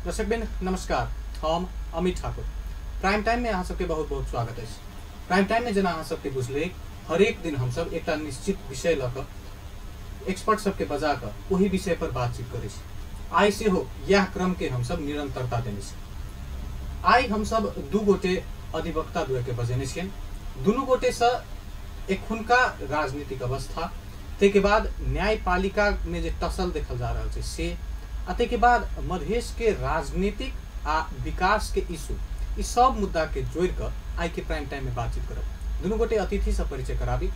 दर्शकबिन नमस्कार, हम अमित ठाकुर। प्राइम टाइम में अहाँ सबके बहुत बहुत स्वागत अछि। प्राइम टाइम में जेना अहाँ सबके बुझले हरेक दिन हम सब एकटा निश्चित विषय लऽ कऽ एक्सपर्ट सबके बजा कऽ ओहि विषय पर बातचीत करै छी। आइ सेहो यह क्रम के हम सब निरंतरता देने छी। आइ हम सब दू गोटे अधिवक्ता द्वय के बजेने छियनि। दुनू गोटे से एखुनका राजनीतिक अवस्था, ताहिके बाद न्यायपालिका में जे टसल देखल जा रहल छै से, आ ताहिके बाद मधेश के राजनीतिक आ विकास के इशू, ई सब मुद्दा के जोड़ि कऽ आइ के प्राइम टाइम में बातचीत करब। दुनू गोटे अतिथि से परिचय कराबी।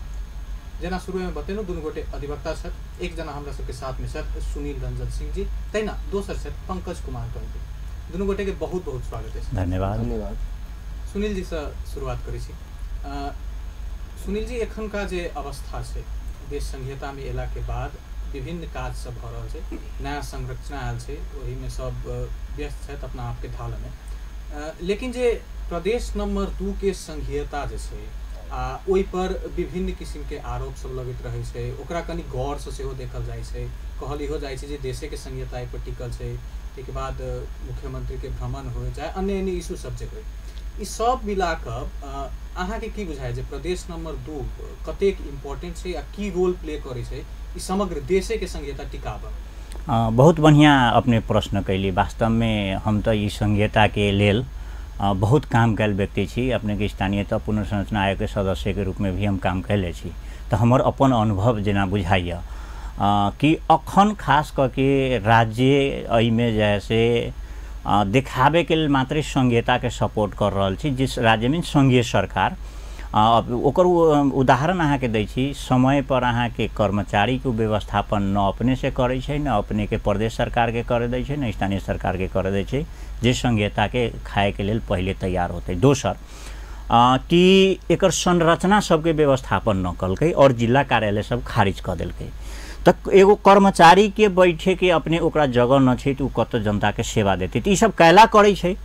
जेना शुरू में बतेलहुँ, दुनू गोटे अधिवक्ता छथि। एक जना हमरा सबके साथ में छथि सुनील रंजन सिंह जी, तहिना दोसर छथि पंकज कुमार कंती। दुनू गोटे के बहुत बहुत स्वागत अछि। धन्यवाद। धन्यवाद। सुनील जी से शुरुआत करै छी। सुनील जी, एखनका जे अवस्था छै, देश संघीयता में एला के बाद विभिन्न काज सब भऽ रहल छै, नया संरचना आयल छै, ओहिमे सब व्यस्त छथि अपना आपके ढालमे। लेकिन जे प्रदेश नंबर 2 के संघीयता जे छै आ ओहि पर विभिन्न किसिमके आरोप सब लगैत रहै छै, ओकरा कनि गौरसँ सेहो देखल जाइ छै। कहल इहो जाइ छै जे देशेके संघीयता एहि पर टिकल छै। ताहिके बाद मुख्यमंत्रीके भ्रमण होइ चाहे अन्य अन्य इशू सब जे होइ, ई सब मिला कऽ अहाँके की बुझाइ जे प्रदेश नंबर 2 कतेक इम्पोर्टेंट छै आ की रोल प्ले करै छै ई समग्र देशेके संघीयता टिकाबऽ? बहुत बढ़िआँ अपने प्रश्न कैली। वास्तवमे हम तऽ ई संघीयताके लेल बहुत काम कैल व्यक्ति छी। अपनेके स्थानीय तह पुनर्संरचना आयोगके सदस्यके रूपमे भी हम काम कैले छी, तऽ हमर अपन अनुभव जेना बुझाइए कि अखन खास कऽ के राज्य एहिमे जे से देखाबेके लेल मात्रै संघीयताके सपोर्ट कर रहल छी, जिस राज्यमे संघीय सरकार। ओकर उदाहरण अहाँके दै छी। समय पर अहाँके कर्मचारीके व्यवस्थापन न अपने से करै छै, न अपनेके प्रदेश सरकारके करे दै छै, न स्थानीय सरकारके करे दै छै, जे संघीयताके खाएके लेल पहिले तैयार होतै। दोसर कि एकर संरचना सबके व्यवस्थापन न कलकै और जिला कार्यालय सब खारिज कऽ देलकै। तऽ एगो कर्मचारीके बैठेके अपने ओकरा जगह न छै तऽ ओ कतऽ जनताके सेवा देतै? तऽ ईसब कैला करै छै।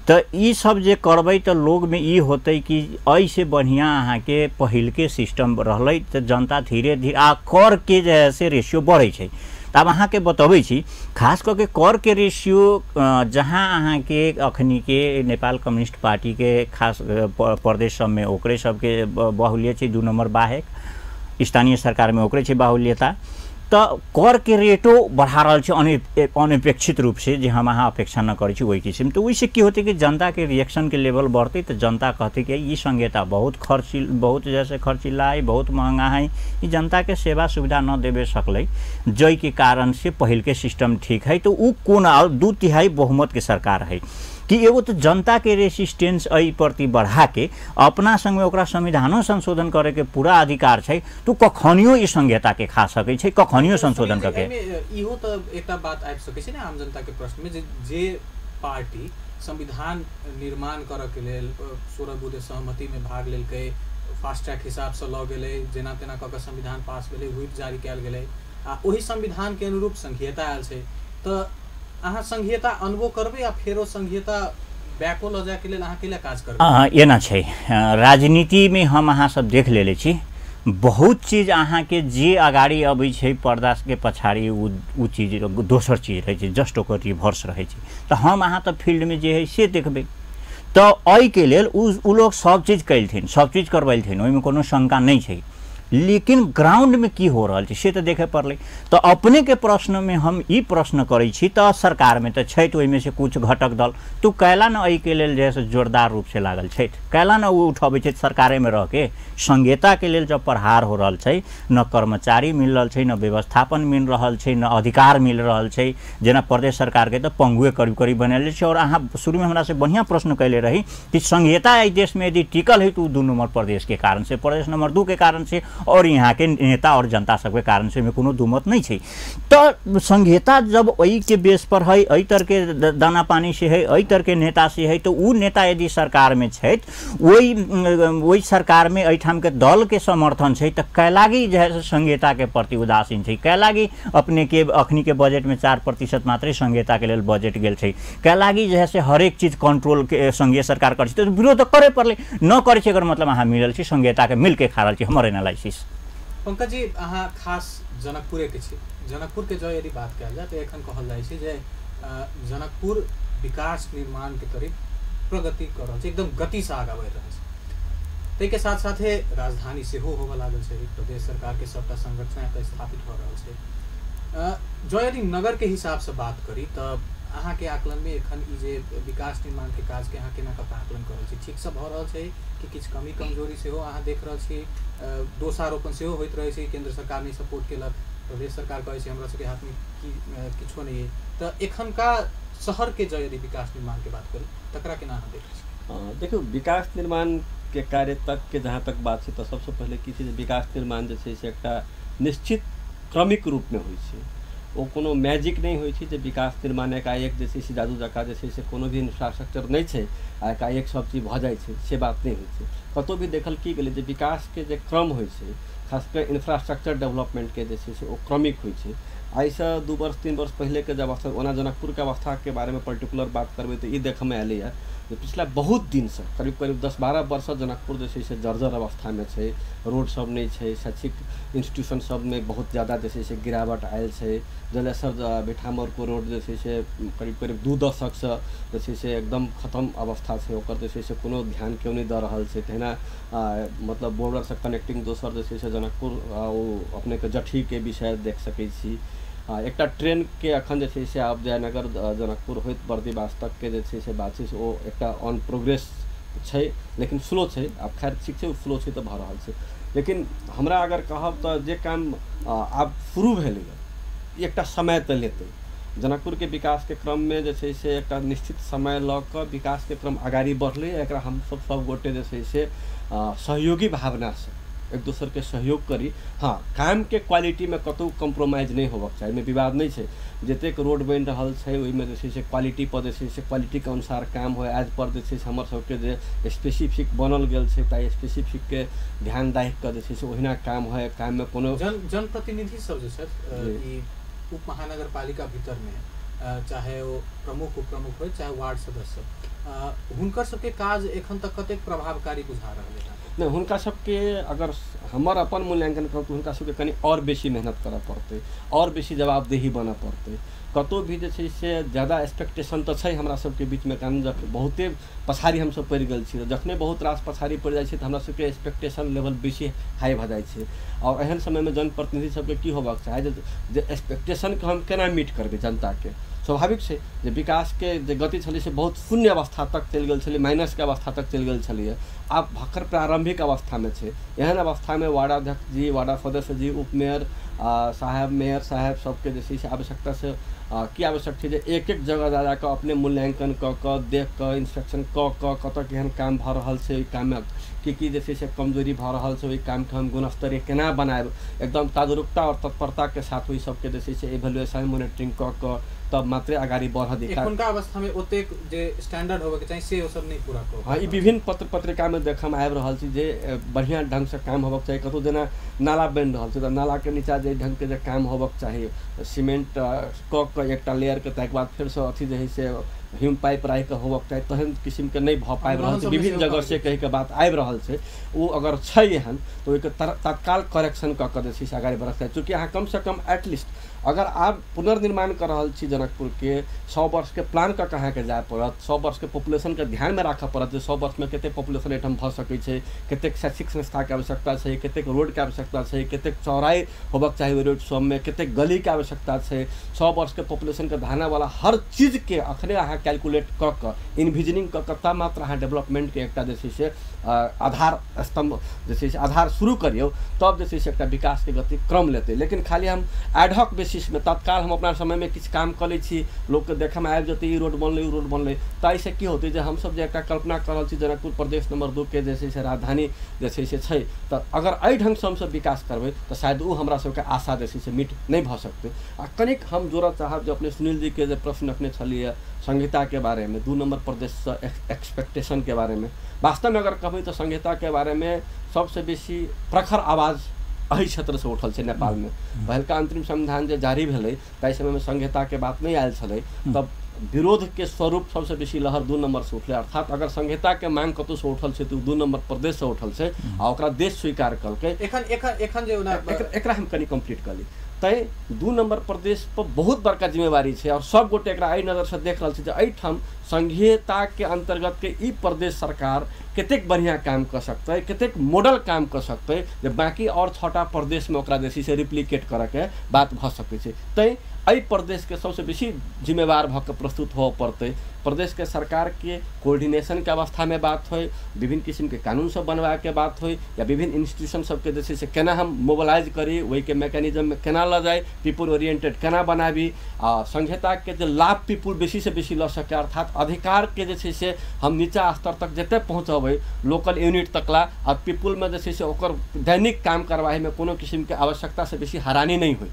तऽ ई सब जे करबै तऽ लोगमे ई होतै कि एहिसँ बढ़िआँ अहाँके पहिलके सिस्टम रहलै। तऽ जनता धीरे धीरे आ करके जे है से रेशियो बढ़ै छै। तऽ आब अहाँके बतबै छी, खास कऽ के करके रेशियो जहाँ अहाँके अखनीके नेपाल कम्युनिस्ट पार्टीके खास प्रदेश सबमे ओकरे सबके बाहुल्य छै, 2 नंबर बाहेक स्थानीय सरकारमे ओकरे छै बाहुल्यता। तऽ करके रेटो बढ़ा रहल छै अनपेक्षित रूपसँ, जे हम अहाँ अपेक्षा न करै छी ओहि किसिम। तऽ ओहिसँ की होतै कि जनताके रिएक्शनके लेवल बढ़तै। तऽ जनता कहतै कि ई संघीयता बहुत खर्चिल, बहुत जैसे खर्चिला है, बहुत महंगा है, ई जनताके सेवा सुविधा न देबे सकलै, जाहिके कारण से पहिलके सिस्टम ठीक है। तऽ ओ कोन 2/3 बहुमतके सरकार है कि एगो तऽ जनताके रेसिस्टेंस एहि प्रति बढ़ाके अपना संगमे ओकरा संविधानो संशोधन करैके पूरा अधिकार छै। तऽ कखनियो ई संघीयताके खा सकै छै, कखनियो संशोधन करके। इहो तऽ एकटा बात आबि सकै छै ने आम जनताके प्रश्नमे, जे पार्टी संविधान निर्माण करऽके लेल 16 बुँदे सहमतिमे भाग लेलकै, फास्ट ट्रैक हिसाबसँ लऽ गेलै, जेना तेना कऽ कऽ संविधान पास भेलै, व्हिप जारी कयल गेलै आ ओहि संविधानके अनुरूप संघीयता आयल छै, तऽ अहाँ संघीयता अनबो करबै आ फेरो संघीयता बैको लऽ जायके लेल अहाँ केला काज करबै? एना छै, राजनीतिमे हम अहाँ सब देख लेले छी बहुत चीज। अहाँके जे अगाडि अबै छै पर्दाके पछाडि उ चीज दोसर चीज रहै छै, जस्ट ओकर रिभर्स रहै छै। तऽ हम अहाँ तऽ फील्डमे जे है से देखबै। तऽ एहिके लेल उ लोग सब चीज कयलथिन, सब चीज करबेलथिन, ओहिमे कोनो शंका नहि छै। लेकिन ग्राउंडमे की हो रहल छै से तऽ देखे पड़लै। तऽ अपनेके प्रश्नमे हम ई प्रश्न करै छी, तऽ सरकारमे तऽ छथि ओहिमे से कुछ घटक दल, तऽ कैला ने एहिके लेल जे है से जोरदार रूपसँ लागल छथि, कैला ने ओ उठबै छथि सरकारेमे रहिके? संघीयताके लेल जब प्रहार हो रहल छै, न कर्मचारी मिल रहल छै, न व्यवस्थापन मिल रहल छै, न अधिकार मिल रहल छै। जेना प्रदेश सरकारके तऽ पंगुए करीब करीब बनायल छै। और अहाँ शुरूमे हमरासँ बढ़िआँ प्रश्न कैले रही कि संघीयता एहि देशमे यदि टिकल है तऽ ओ 2 नंबर प्रदेशके कारण से, प्रदेश नंबर 2 के कारण से, और यहाँ के नेता और जनता सबके कारण से में कोनो दुमत नहीं छै। तऽ संघीयता जब एहिके बेस पर है, एहि तरहके दाना पानी से है, एहि तरहके नेता से है, तऽ ओ नेता यदि सरकारमे छथि, ओहि सरकारमे एहिठामके दलके समर्थन छै, तऽ कैलागी जे है से संघीयताके प्रति उदासीन छै? कैलागी अपनेके अखनीके बजटमे 4% मात्रै संघीयताके लेल बजट गेल छै? कैलागी जे है से हरेक चीज कंट्रोलके संघीय सरकार करै छै? तऽ विरोध करै पड़लै, न करै छै एकर मतलब अहाँ मिलल छी संघीयताके मिलके खा रहल छी, हमर एनालिसिस। पंकज जी, अहाँ खास जनकपुरेके छी। जनकपुरके जँ यदि बात कयल जाय तऽ एखन कहल जाइ छै जे जनकपुर विकास निर्माण के तरफ प्रगति कर रहल छै, एकदम गति से आगा बढ़ि रहल छै। ताहिके साथ साथे राजधानी सेहो होबऽ लागल छै, प्रदेश सरकार के सबटा संरचना एतऽ स्थापित भऽ रहल छै। जँ यदि नगर के हिसाब से बात करी तऽ अहाँके आकलन में एखन ई जे विकास निर्माण के काज के अहाँ केना कऽ आकलन कर रहल छी? ठीक से भऽ रहल छै कि किछु कमी कमजोरी सेहो अहाँ देख रहल छी? दोषारोपण सेहो होइत रहै छै, केंद्र सरकार नहि सपोर्ट केलक, प्रदेश सरकार कहै छै हमरा सबके हाथमे की किछो नहि अइ। तऽ एखनका शहर के जँ यदि विकास निर्माण के बात करी तकरा केना अहाँ देखै छी? देखियौ, विकास निर्माण के कार्य तक के जहाँ तक बात छै तऽ सबसँ पहिले की छै जे विकास निर्माण जे छै से एकटा निश्चित क्रमिक रूपमे होइ छै। ओ कोनो मैजिक नहि होइ छै जे विकास निर्माण एकाएक जे छै से जादू जकाँ जे छै से कोनो भी इंफ्रास्ट्रक्चर नहि छै आ एकाएक सब चीज भऽ जाइ छै, से बात नहि होइ छै। कतहु भी देखल की गेलै जे विकासके जे क्रम होइ छै, खास कऽ इंफ्रास्ट्रक्चर डेवलपमेंटके जे छै से ओ क्रमिक होइ छै। आइसँ 2 वर्ष 3 वर्ष पहिलेके जब अवस्था, ओना जनकपुरके अवस्थाके बारेमे पर्टिकुलर बात करबै तऽ ई देखयमे एलैए जे पिछला बहुत दिनसँ करीब करीब 10-12 वर्षसँ जनकपुर जे छै से जर्जर अवस्थामे छै। रोड सब नहि छै, शैक्षिक इंस्टीट्यूशन सबमे बहुत ज़्यादा जे छै से गिरावट आयल छै। जलेसर भिठामरको रोड जे छै से करीब करीब 2 दशकसँ जे छै से एकदम खतम अवस्था छै, ओकर जे छै से कोनो ध्यान केओ नहि दऽ रहल छै। तहिना मतलब बॉर्डरसँ कनेक्टिंग दोसर जे छै से जनकपुर ओ अपनेके जठीके विषय देख सकै छी। एकटा ट्रेनके अखन जे छै से आब जयनगर जनकपुर होइत बर्दीवास तकके जे छै से बात छै से ओ एकटा ऑन प्रोग्रेस छै, लेकिन स्लो छै। आब खैर ठीक छै, ओ स्लो छै तऽ भऽ रहल छै। लेकिन हमरा अगर कहब तऽ जे काम आब शुरू भेलैए एकटा समय तऽ लेतै। जनकपुरके विकासके क्रममे जे छै से एकटा निश्चित समय लऽ कऽ विकासके क्रम अगाडि बढ़लै। एकरा हमसब सब गोटे जे छै से सहयोगी भावनासँ एक दोसरके सहयोग करी। हाँ, कामके क्वालिटीमे कतहु कम्प्रोमाइज नहि होबक चाही, एहिमे विवाद नहि छै। जतेक रोड बनि रहल छै ओहिमे जे छै से क्वालिटी पर जे छै से क्वालिटीके अनुसार काम होइ। आज पर जे छै से हमर सबके जे स्पेसिफिक बनल गेल छै ताहि स्पेसिफिकके ध्यान राखि कऽ जे छै से ओहिना काम होइ। काममे कोनो जनप्रतिनिधि सब जे छथि ई उप महानगरपालिका भीतरमे, चाहे ओ प्रमुख उपप्रमुख होइ चाहे वार्ड सदस्य, हुनकर सबके काज एखन तक कतेक प्रभावकारी बुझा रहल है? नहि, हुनका सबके अगर हमर अपन मूल्यांकन करब तऽ हुनका सबके कनि आओर बेसी मेहनत करऽ पड़तै, आओर बेसी जवाबदेही बनऽ पड़तै। कतहु भी जे छै से ज्यादा एक्सपेक्टेशन तऽ छै हमरा सबके बीचमे, कारण बहुते पछाड़ी हमसब पड़ि गेल छी। जखने बहुत रास पछाड़ी पड़ि जाइ छै तऽ हमरा सबके एक्सपेक्टेशन लेवल बेसी हाई भऽ जाइ छै। आओर एहन समयमे जनप्रतिनिधि सबके की होबाक चाही जे एक्सपेक्टेशनके हम केना मीट करबै जनताके। स्वाभाविक छै जे विकासके जे गति छलै से बहुत शून्य अवस्था तक चलि गेल छलै, माइनसके अवस्था तक चलि गेल छलैए। आब भखर प्रारम्भिक अवस्थामे छै। एहन अवस्थामे वार्डाध्यक्ष जी, वार्डा सदस्य जी, उपमेयर साहेब, मेयर साहेब सबके जे छै से आवश्यकता से की आवश्यक छै जे एक एक जगह जा जाकऽ अपने मूल्यांकन कऽ कऽ देख कऽ इंस्पेक्शन कऽ कऽ कतऽ केहन काम भऽ रहल छै, ओहि काममे की की जे छै से कमजोरी भऽ रहल छै, ओहि कामके हम गुणस्तरीय केना बनायब, एकदम जागरूकता आओर तत्परताके साथ ओहि सबके जे छै से एवेल्युएशन मोनिटरिंग कऽ कऽ तब मात्रे अगाडि बढ़ऽ दिखा। एखुनका अवस्थामे ओतेक जे स्टैंडर्ड होबऽके चाही से ओ सब नहि पूरा कऽ। हाँ, ई विभिन्न पत्र पत्रिकामे देखऽमे आबि रहल छै जे बढ़िआँ ढङ्गसँ काम होबक चाही। कतहु जेना नाला बनि रहल छै तऽ नालाके नीचा जे ढङ्गके जे काम होबक चाही, सीमेंट कऽ कऽ एकटा लेयरके ताहिके बाद फेरसँ अथी जे हइ से ह्यूम पाइप राखि कऽ होबक चाही, तहन किसिमके नहि भऽ पाबि रहल छै। विभिन्न जगह से कहिके बात आबि रहल छै। ओ अगर छै एहन तऽ ओहिके तत्काल करेक्शन कऽ कऽ जे छै से अगाडि बढ़क चाही। चूँकि अहाँ कमसँ कम एटलीस्ट अगर आब पुनर्निर्माण कऽ रहल छी जनकपुरके, 100 वर्षके प्लान कऽ कऽ अहाँके जाय पड़त, 100 वर्षके पॉपुलेशनके ध्यानमे राखऽ पड़त जे 100 वर्षमे कतेक पॉपुलेशन एहिठाम भऽ सकै छै, कतेक शैक्षिक संस्थाके आवश्यकता छै, कतेक रोडके आवश्यकता छै, कतेक चौड़ाइ होबक चाही ओहि रोड सबमे, कतेक गलीके आवश्यकता छै। 100 वर्षके पॉपुलेशनके धानावला हर चीजके अखने अहाँ कैलकुलेट कऽ कऽ इन्विजनिंग कऽ कऽ तब मात्र अहाँ डेवलपमेंटके एकटा जे छै से आधार स्तम्भ जे छै से आधार शुरू करियौ, तब जे छै से एकटा विकासके गति क्रम लेतै। लेकिन खाली हम एडहॉक बेसिसमे तत्काल हम अपना समयमे किछु काम कऽ लै छी, लोकके देखयमे आबि जेतै ई रोड बनलै ओ रोड बनलै, ताहिसँ की होतै जे हमसब जे एकटा कल्पना कऽ रहल छी जनकपुर प्रदेश नंबर 2 के जे छै से राजधानी जे छै से छै, तऽ अगर एहि ढङ्गसँ हमसब विकास करबै तऽ शायद ओ हमरा सबके आशा जे छै से मीट नहि भऽ सकतै। आ कनिक हम जोड़ऽ चाहब जे अपने सुनील जीके जे प्रश्न रखने छलियै संहिताके बारेमे, 2 नंबर प्रदेशसँ एक्सपेक्टेशनके बारेमे, वास्तवमे अगर कहबै तऽ संहिताके बारेमे सबसँ बेसी प्रखर आवाज एहि क्षेत्रसँ उठल छै नेपालमे। पहिलका अंतरिम संविधान जे जारी भेलै ताहि समयमे संहिताके बात नहि आयल छलै, तब विरोधके स्वरूप सबसँ बेसी लहर 2 नंबरसँ उठलै। अर्थात अगर संहिताके मांग कतहुसँ उठल छै तऽ 2 नंबर प्रदेशसँ उठल छै आ ओकरा देश स्वीकार कलकै। एखन एखन एखन जे एकरा हम कनि कम्प्लीट कऽ ली। तैँ 2 नम्बर प्रदेश पर बहुत बड़का जिम्मेवारी छै और सब गोटे एकरा एहि नजरसँ देख रहल छै जे एहिठाम संघीयताके अंतर्गत के ई प्रदेश सरकार कतेक बढ़िआँ काम कऽ सकतै, कतेक मॉडल काम कऽ सकतै जे बाँकी और 6टा प्रदेशमे ओकरा जे छै से रिप्लिकेट करऽके बात भऽ सकै छै। तैँ एहि प्रदेशके सबसँ बेसी जिम्मेवार भऽ कऽ प्रस्तुत होबऽ पड़तै। प्रदेशके सरकारके कोऑर्डिनेशनके अवस्थामे बात होइ, विभिन्न किसिमके कानून सब बनबाके बात होइ, या विभिन्न इंस्टीट्यूशन सबके जे छै से केना हम मोबिलाइज करी, ओहिके मैकेनिज्ममे केना लऽ जाइ, पीपुल ओरिएंटेड केना बनाबी, आ संघीयताके जे लाभ पीपुल बेसीसँ बेसी लऽ सकै, अर्थात अधिकारके जे छै से हम नीचा स्तर तक जते पहुँचेबै लोकल यूनिट तकला, आ पीपुलमे जे छै से ओकर दैनिक काम करवाहीमे कोनो किसिमके आवश्यकतासँ बेसी हरानी नहि होइ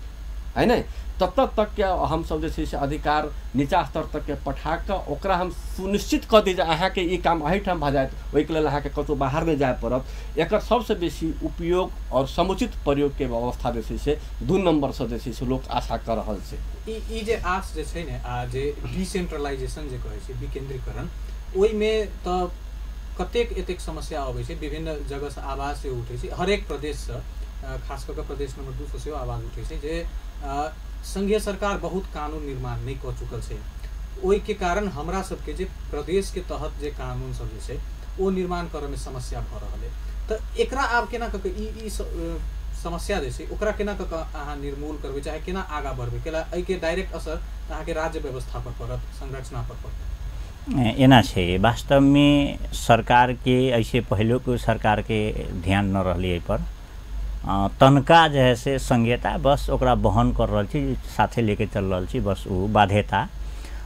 है ने, तब तक के हमसब जे छै से अधिकार नीचा स्तर तक के पठा कऽ ओकरा हम सुनिश्चित कऽ दी जे अहाँके ई काम एहिठाम भऽ जायत, ओहिके लेल अहाँके कतहु बाहर नहि जाय पड़त। एकर सबसँ बेसी उपयोग और समुचित प्रयोगके व्यवस्था जे छै से 2 नम्बरसँ जे छै से लोक आशा कऽ रहल छै। ई जे आश जे छै ने, आ जे डिसेंट्रलाइजेशन जे कहै छै, विकेंद्रीकरण, ओहिमे तऽ कतेक एतेक समस्या अबै छै, विभिन्न जगहसँ आवाज से उठै छै, हरेक प्रदेशसँ, खास कऽ कऽ प्रदेश नंबर 2 सँ सेहो आवाज उठै छै जे संघीय सरकार बहुत कानून निर्माण नहि कऽ चुकल छै, ओहिके कारण हमरा सबके जे प्रदेशके तहत जे कानून सब जे छै ओ निर्माण करऽमे समस्या भऽ रहल है। तऽ एकरा आब केना कऽ ई समस्या जे छै ओकरा केना कऽ अहाँ निर्मूल करबै, चाहे केना आगाँ बढ़बै, केला एहिके डायरेक्ट असर अहाँके राज्य व्यवस्था पर पड़त, संरचना पर पड़त। एना छै वास्तवमे सरकारके ऐसे पहिलोके सरकारके ध्यान न रहलै एहिपर, तनका जे है से संघीयता बस ओकरा वहन कर रहल छी, साथे लेके चल रहल छी, बस ओ बाध्यता।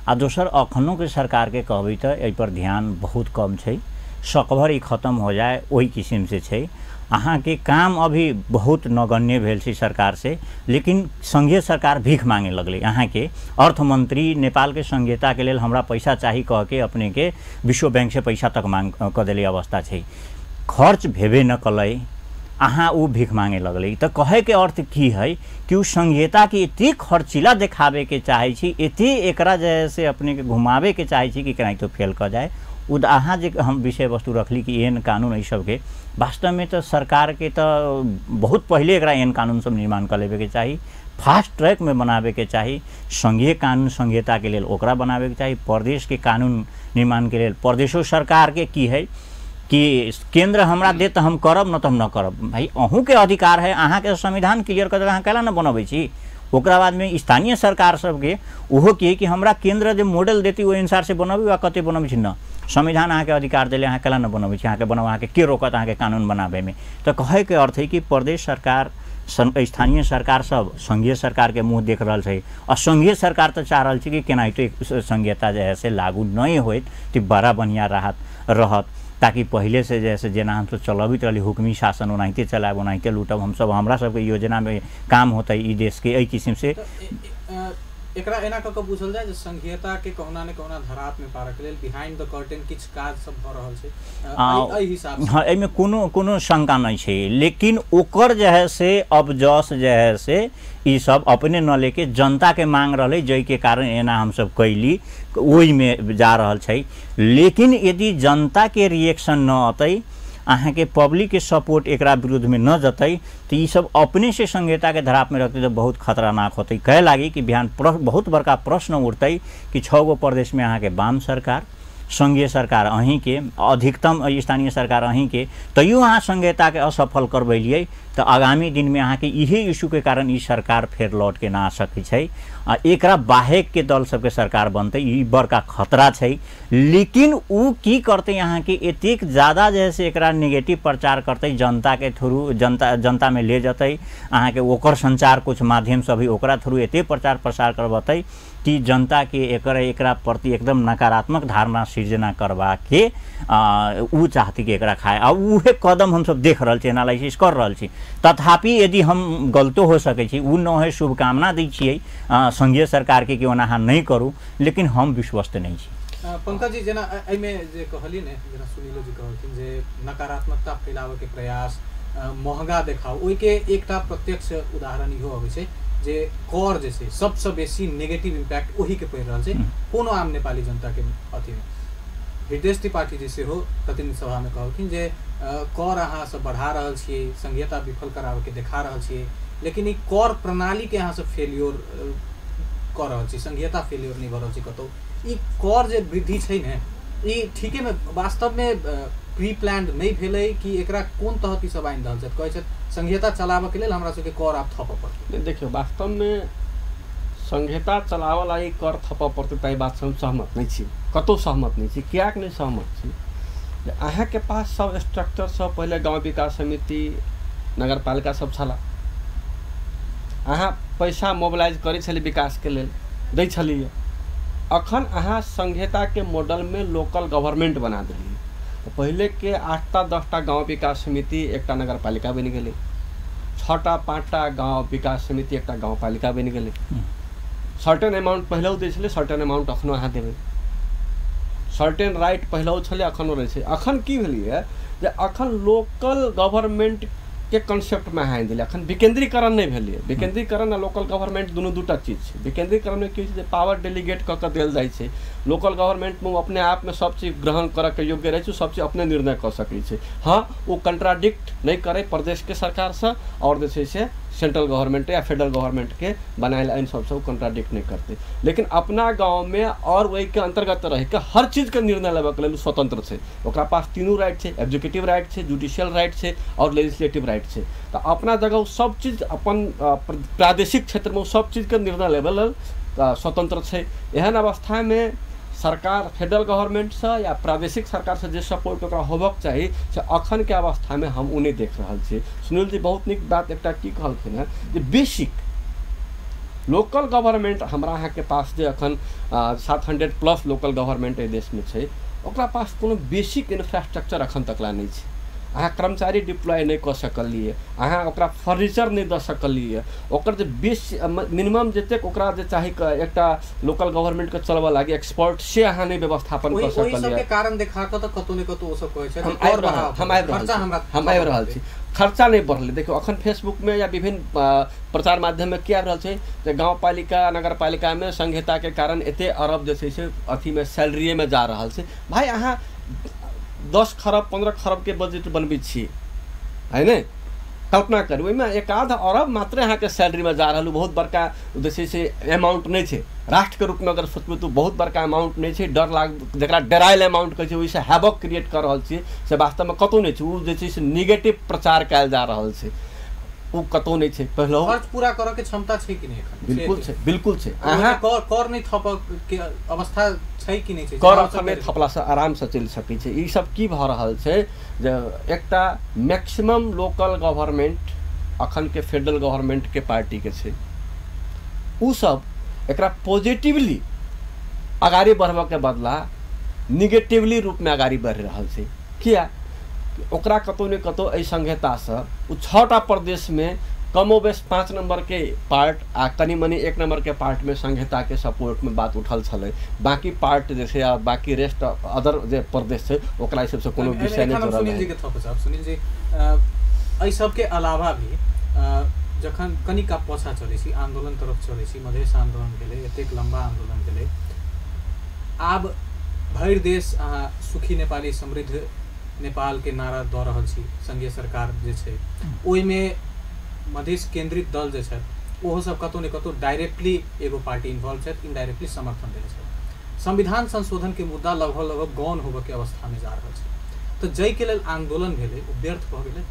आ दोसर अखनोके सरकारके कहबै तऽ एहिपर ध्यान बहुत कम छै, सकभर ई खत्म हो जाए ओहि किसिमसँ छै। अहाँके काम अभी बहुत नगण्य भेल छै सरकार से, लेकिन संघीय सरकार भीख मांगे लगलै। अहाँके अर्थमंत्री नेपालके संघीयताके लेल हमरा पैसा चाही कह के अपनेके विश्व बैंक से पैसा तक मांग कऽ देले अवस्था छै, खर्च भेबे न कलै, अहाँ ओ भीख मांगे लगलै। तऽ कहैके अर्थ की है कि ओ संघीयताके एतेक खर्चीला देखाबेके चाहै छी, एतेक एकरा जे है से अपनेके घुमाबेके चाहै छी कि केनाहितो फेल कऽ जाए। अहाँ जे हम विषय वस्तु रखली कि एहन कानून एहि सबके, वास्तवमे तऽ सरकारके तऽ बहुत पहिले एकरा एहन कानून सब निर्माण कऽ लेबेके चाही, फास्ट ट्रैकमे बनाबेके चाही। संघीय कानून संघीयताके लेल ओकरा बनाबेके चाही, प्रदेशके कानून निर्माणके लेल प्रदेशो सरकारके की है कि केंद्र हमरा दे तऽ हम करब, न तऽ हम न करब। भाई अहूँके अधिकार है, अहाँके संविधान क्लियर कर देलक, अहाँ कैला न बनबै छी। ओकरा बादमे स्थानीय सरकार सबके ओहो की है कि हमरा केंद्र जे मॉडल देती ओहि अनुसार से बनबै वा कते बनबै छी, न संविधान अहाँके अधिकार देले, अहाँ कैला न बनबै छी, अहाँके बनाउ, अहाँके के रोकत अहाँके कानून बनाबैमे। तऽ कहैके अर्थ है कि प्रदेश सरकार स्थानीय सरकार सब संघीय सरकारके मुँह देख रहल छै, आ संघीय सरकार तऽ चाह रहल छै कि केनाहितो संघीयता जे है से लागू नहि होइत तऽ बड़ा बढ़िआँ रहत, ताकि पहले से जैसे जेना हमसब चलबैत रहली हुक्मी शासन ओनाहिते चलायब, ओनाहिते लूटब हमसब, हमरा सबके योजनामे काम होतै ई देशके एहि किसिमसँ। एकरा एना कऽ कऽ बुझल जाय जे संघीयता के कहुना ने कहुना धराप में पारक लेल बिहाइंड the curtain किछु काज सब भऽ रहल छै एहि हिसाब से। हाँ, एहिमे कोनो कोनो शंका नहीं छै, लेकिन ओकर जे है से अब जस जे है से ई सब अपने न लेके जनता के मांग रहलै, जाहिके कारण एना हमसब कैली ओहिमे जा रहल छै। लेकिन यदि जनता के रिएक्शन न अतै, अहाँके पब्लिक के सपोर्ट एकरा विरुद्धमे न जतै, तऽ ई सब अपने से संघीयता के धराप में रखतै तऽ बहुत खतरनाक होतै। कहे लागी कि बिहान बहुत बड़का प्रश्न उठतै कि 6 गो प्रदेश में अहाँके वाम सरकार, संघीय सरकार अहीँके, अधिकतम स्थानीय सरकार अहीँके, तैयो अहाँ संघीयताके असफल करबेलियै तऽ आगामी दिनमे अहाँके इहे इशूके कारण ई सरकार फेर लौटके ना आ सकै छै, आ एकरा बाहेकके दल सबके सरकार बनतै, ई बड़का खतरा छै। लेकिन उ की करतै, अहाँके एतेक ज्यादा जे है से एकरा नेगेटिव प्रचार करतै जनताके थ्रू, जनतामे ले जेतै अहाँके, ओकर संचार कुछ माध्यमसँ भी ओकरा थ्रू एतेक प्रचार प्रसार करबतै कि जनताके एकरा प्रति एकदम नकारात्मक धारणा सृजना करबाके उ चाहती कि एकरा खाए। आ उहे कदम हमसब देख रहल छी, एनालिसिस कर रहल छी। तथापि यदि हम गलतो हो सकै छी, उ न है शुभकामना दै छियै संघीय सरकारके कि ओना अहाँ नहि करू, लेकिन हम विश्वस्त नहि छी। पंकज जी, जेना एहिमे जे कहली ने, जेना सुनीलो जी कहलखिन जे नकारात्मकता फैलाबऽके प्रयास, महंगा देखाव, ओहिके एकटा प्रत्यक्ष उदाहरण इहो अबै छै जे कर जे छै सबसँ बेसी नेगेटिव इम्पैक्ट ओहीके पड़ि रहल छै कोनो आम नेपाली जनताके अथीमे। हृदय त्रिपाठी जी सेहो प्रतिनिधि सभामे कहलखिन जे कर अहाँ सब बढ़ा रहल छियै, संघीयता विफल कराबऽके देखा रहल छियै, लेकिन ई कर प्रणाली के अहाँ सब फेल्योर कऽ रहल छी, संघीयता फेल्योर नहि भऽ रहल छै कतहु। ई कर जे वृद्धि छै ने, ई ठीके में वास्तव में प्री प्लान्ड नहि भेलै कि एकरा कोन तहत ई सब आनि रहल छथि? कहै छथि संघीयता चलाबऽके लेल हमरा सबके कर आब थपऽ पड़तै। देखियौ, वास्तवमे संघीयता चलाबऽ ला ई कर थपऽ पड़तै ताहि बातसँ हम सहमत नहि छी, कतहु सहमत नहि छी। किएक नहि सहमत छी? जे अहाँके पास सब स्ट्रक्चर सब पहिले गाँव विकास समिति, नगरपालिका सब छला, अहाँ पैसा मोबिलाइज करै छलियै विकासके लेल, दै छलियै। अखन अहाँ संघीयताके मॉडलमे लोकल गवर्नमेंट बना देलियै। तऽ पहिलेके 8टा 10टा गाँव विकास समिति एकटा नगरपालिका बनि गेलै, 6टा 5टा गाँव विकास समिति एकटा गाँवपालिका बनि गेलै। सर्टेन अमाउंट पहिलेও दै छलै, सर्टेन अमाउंट अखनो अहाँ देबै, सर्टेन राइट पहिलेও छलै, अखनो रहै छै। अखन की भेलैए जे अखन लोकल गवर्नमेंट के कॉन्सेप्टमे अहाँ आनि देलियै, अखन विकेंद्रीकरण नहि भेलैए। विकेंद्रीकरण आ लोकल गवर्नमेंट दुनू दूटा चीज छै। विकेंद्रीकरणमे की होइ छै जे पावर डेलीगेट कऽ कऽ देल जाइ छै, लोकल गवर्नमेंटमे ओ अपने आपमे सब चीज ग्रहण करऽके योग्य रहै छै, सब चीज अपने निर्णय कऽ सकै छै। हँ, ओ कंट्राडिक्ट नहि करै प्रदेशके सरकारसँ आओर जे छै से सेंट्रल गवर्नमेंट या फेडरल गवर्नमेंटके बनायल ऐन सबसँ ओ कंट्राडिक्ट नहि करतै, लेकिन अपना गाँवमे आओर ओहिके अन्तर्गत रहिके हर चीजके निर्णय लेबऽके लेल स्वतंत्र छै। ओकरा पास तीनू राइट छै, एग्जीक्यूटिव राइट छै, जुडिशियल राइट छै आओर लेजिस्लेटिव राइट छै। तऽ अपना जगह ओ सब चीज अपन प्रादेशिक क्षेत्रमे ओ सब चीजके निर्णय लेबऽ लेल स्वतंत्र छै। एहन अवस्थामे सरकार फेडरल गवर्नमेंटसँ या प्रादेशिक सरकारसँ जे सपोर्ट ओकरा होबक चाही से अखनके अवस्थामे हम ओ नहि देख रहल छी। सुनील जी बहुत नीक बात एकटा की कहलखिन हेँ जे बेसिक लोकल गवर्नमेंट हमरा अहाँके पास जे अखन 700 प्लस लोकल गवर्नमेंट एहि देशमे छै, ओकरा पास कोनो बेसिक इन्फ्रास्ट्रक्चर अखन तक ला नहि छै। अहाँ कर्मचारी डिप्लॉय नहि कऽ सकलियै, अहाँ ओकरा फर्नीचर नहि दऽ सकलियै, ओकर जे बेस मिनिमम जतेक ओकरा जे चाही एकटा लोकल गवर्नमेंटके चलबऽ लागी एक्सपर्ट से अहाँ नहि व्यवस्थापन कऽ सकलियै। कारण देखा कऽ तऽ कतौ ने कतौ ओ सब कहै छै हम आबि रहल छी, खर्चा नहि बढ़लै। देखियौ, अखन फेसबुकमे या विभिन्न प्रचार माध्यममे की आबि रहल छै जे गाँवपालिका नगरपालिकामे संघीयताके कारण एते अरब जे छै से अथीमे सैलरीएमे जा रहल छै। भाइ, अहाँ 10 खरब 15 खरबके बजट बनबै छी है ने, कल्पना करू ओहिमे 1.5 अरब मात्रे अहाँके सैलरीमे जा रहल, बहुत बड़का जे छै से अमाउंट नहि छै। राष्ट्रके रूपमे अगर सोचबै तऽ बहुत बड़का अमाउंट नहि छै। डर लाग जकरा डरायल अमाउंट कहै छै ओहिसँ हैवक क्रिएट कऽ रहल छियै से वास्तवमे कतहु नहि छै। ओ जे छै से निगेटिव प्रचार कयल जा रहल छै, ओ कतहु नहि छै। पहिलहु खर्च पूरा करऽ के क्षमता छै कि नहि एखन? बिल्कुल छै, बिल्कुल छै। अहाँ कर नहि थपऽ के अवस्था छै कि नहि छै? कर अखन नहि थपलासँ आरामसँ चलि सकै छै। ई सब की भऽ रहल छै जे एकटा मैक्सिमम लोकल गवर्नमेंट अखनके फेडरल गवर्नमेंटके पार्टीके छै, ओ सब एकरा पॉजिटिवली अगाडि बढ़बऽके बदला निगेटिवली रूपमे अगाडि बढ़ि रहल छै। किया? ओकरा कतहु ने कतहु एहि संघीयतासँ ओ 6टा प्रदेशमे कमोबेश 5 नम्बरके पार्ट आ कनि मनि 1 नम्बरके पार्टमे संघीयताके सपोर्टमे बात उठल छलै, बाकी पार्ट जे छै आ बाकी रेस्ट अदर जे प्रदेश छै ओकरा एहि सबसँ कोनो विषय नहि जुड़ल। सुनील जी के थप साहब, सुनील जी, एहि सबके अलावा भी जखन कनिक पाछा चलै छी, आन्दोलन तरफ चलै छी, मधेश आन्दोलन भेलै, एतेक लम्बा आन्दोलन भेलै, आब भरि देश अहाँ सुखी नेपाली समृद्ध नेपाल के नारा दऽ रहल छी, संघीय सरकार जे छै ओहिमे मधेश केंद्रित दल जे छथि ओहो सब कतहु ने कतहु डायरेक्टली एगो पार्टी इन्वॉल्व छथि, इनडायरेक्टली समर्थन देने छथि। संविधान संशोधन के मुद्दा लगभग लगभग गौण होबऽ के अवस्था में जा रहल छै, तऽ जाहिके लेल आन्दोलन भेलै ओ व्यर्थ भऽ गेलै?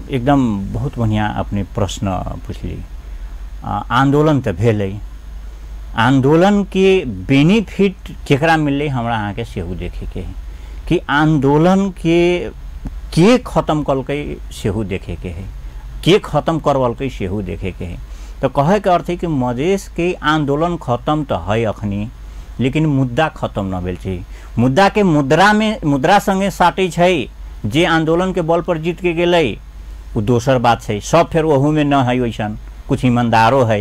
एकदम बहुत बढ़िआँ अपने प्रश्न पुछली। आन्दोलन तऽ भेलै, आन्दोलनके बेनिफिट केकरा मिललै हमरा अहाँके सेहो देखैके है कि आन्दोलन के खत्म कलकै सेहो देखैके है, के खत्म करवलकै सेहो देखैके है। तो कहैके अर्थ है कि मधेश के आन्दोलन खत्म तो है अखनी, लेकिन मुद्दा खत्म न भेल छै। मुद्दा के मुद्रा में मुद्रा संगे साटै छै, जे आन्दोलन के बल पर जीत के गेलै ओ दोसर बात छै। सब फेर ओहूमे न है वैसन, कुछ ईमानदारो है,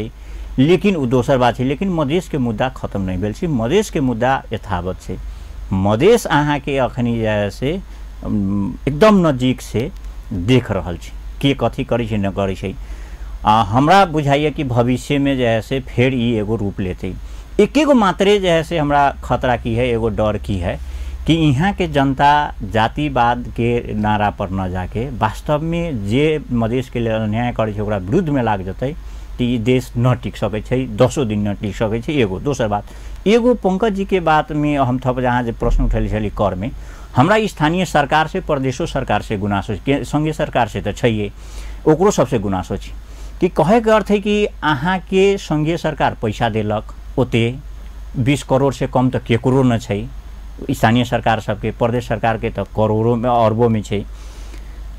लेकिन ओ दोसर बात छै। लेकिन मधेश के मुद्दा खत्म नहीं भेल छै, मधेश के मुद्दा यथावत छै। मधेश अहाँके अखनी जे है से एकदम नजीक से देख रहल छै के कथी करै छै न करै छै। हमरा बुझाइए कि भविष्यमे जे है से फेर ई एगो रूप लेतै। एकेगो मात्रे जे है से हमरा खतरा की है, एगो डर की है कि यहाँ के जनता जातिवाद के नारा पर न जाके वास्तव में जे मधेश के लेल अन्याय करै छै ओकरा विरुद्ध में लाग जतै तऽ ई देश न टिक सकै छै, 10 दिन न टिक सकै छै। एगो दोसर बात, एगो पंकज जी के बात में हम थप जहाँ जे प्रश्न उठेले छली कर में, हमरा स्थानीय सरकार से प्रदेशो सरकार से गुनासो, संघीय सरकार से तऽ छैहे, ओकरो सबसे गुनासो छै कि कहैके अर्थ है कि अहाँके संघीय सरकार पैसा देलक ओते 20 करोड़ से कम तऽ केकरो न छै, स्थानीय सरकार सबके, प्रदेश सरकारके तऽ करोड़ों में अरबों में छै।